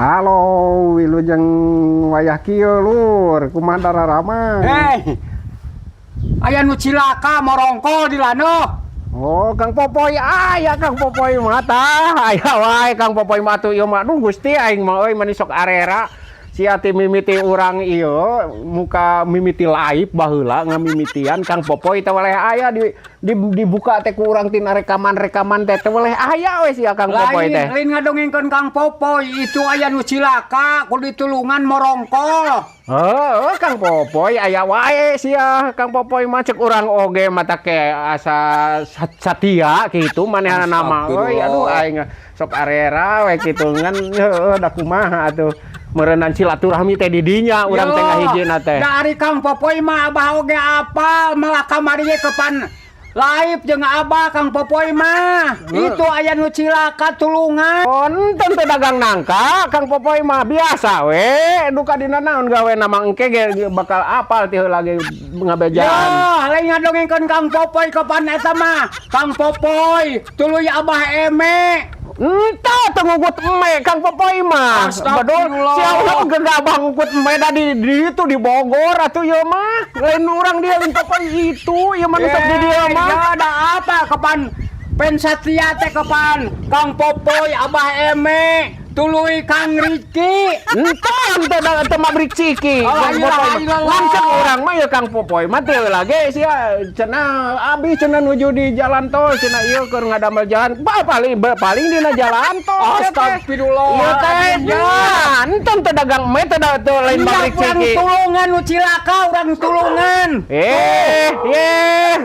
Halo, wilujeng wayah kieu, Lur, kumaha dararamang? Hei. Aya nu cilaka morongkol di laneuh. Oh, Kang Popoy aya. Kang Popoy mah tah aya wae Kang Popoy mah tuh ieu mah. Duh Gusti, aing mah euy, mani sok arera. Sia ti mimiti urang ieu muka mimiti live baheula ngamimitian Kang Popoy teh weleh aya di dibuka teh ku urang tina rekaman-rekaman teh teh weleh aya we sia Kang Popoy Lain teh. Lain ngadongengkeun Kang Popoy, itu aya nu cilaka kudu ditulungan morongkol. Heeh, Kang Popoy aya wae sia Kang Popoy mah. Cek urang oge mata ke asa satia kitu manehna mah euy. Aduh, aing sok arera we kitu ngan heueuh da kumaha atuh, meureunan silaturahmi teh di dinya urang teh ngahijina teh. Dari Kang Popoy mah Abah oge apal, malah kamari ge kepan live jeung Abah Kang Popoy mah. Itu aya nu cilaka, tulungan. Konten teh dagang nangka Kang Popoy mah biasa we duka dina naon gawe nama engke ge bakal apal ti heula ge ngabejaan. Ya, lain ngadongengkeun Kang Popoy, kapan eta mah Kang Popoy tuluy Abah Eme. Entah teu ngugut eme Kang Popoy mah. Bedul Astagfirullah. sia ge gabah ngugut eme da di itu di Bogor atuh ieu mah. Lain urang dia, lain Popoy itu ieu mah nu sok di dieu mah. Ya ada apa kapan pen satia teh kapan Kang Popoy, Abah Eme, tuluy Kang Riki. Entah teu da teu mabrik ciki. Oh, Kang iya, Popoy mah. iya. Ngan cek urang mah ya Kang Popoy mah teu lagi sia cenah abi cenah nuju di jalan tol cenah ieu keur ngadamel jalan. Ba paling ba, paling dina jalan tol teh. Astagfirullah. Ieu teh Ya. ya, entah teu dagang eme teu da teu lain Iya, pabrik urang ciki. tulungan nu cilaka, urang tulungan. Eh, ye,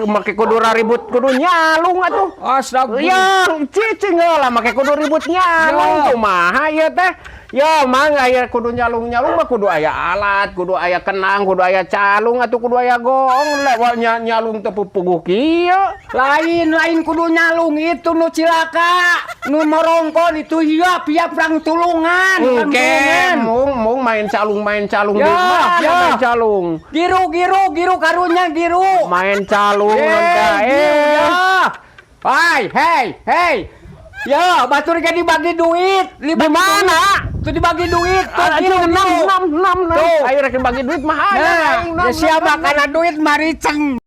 make kudu ribut kudu nyalung atuh. Astagfirullah. Yang cicing lah make kudu ribut nyalung kumaha ieu teh? Ya mang aya kudu nyalung-nyalung mah kudu aya alat, kudu aya kenang, kudu aya calung atuh, kudu aya gong. Lewat nyalung teu puguh kieu. Lain, lain kudu nyalung, itu nu cilaka, nu morongkon itu iya piap urang tulungan, urang Oke, tulungan. Mung mung main calung Ya, di mana ya. main calung? Giru, giru, giru karunya giru. Main calung Eh, eh. ya. Hai, hei, hei. Ya, batur ge dibagi duit. Di mana? Tuh dibagi duit, tuh Ah, giru, enam, giru. enam, enam, enam. Tuh. Ayo rek bagi duit mah aya Nah, aing, enam, ya siapa enam, enam. karena duit mariceng.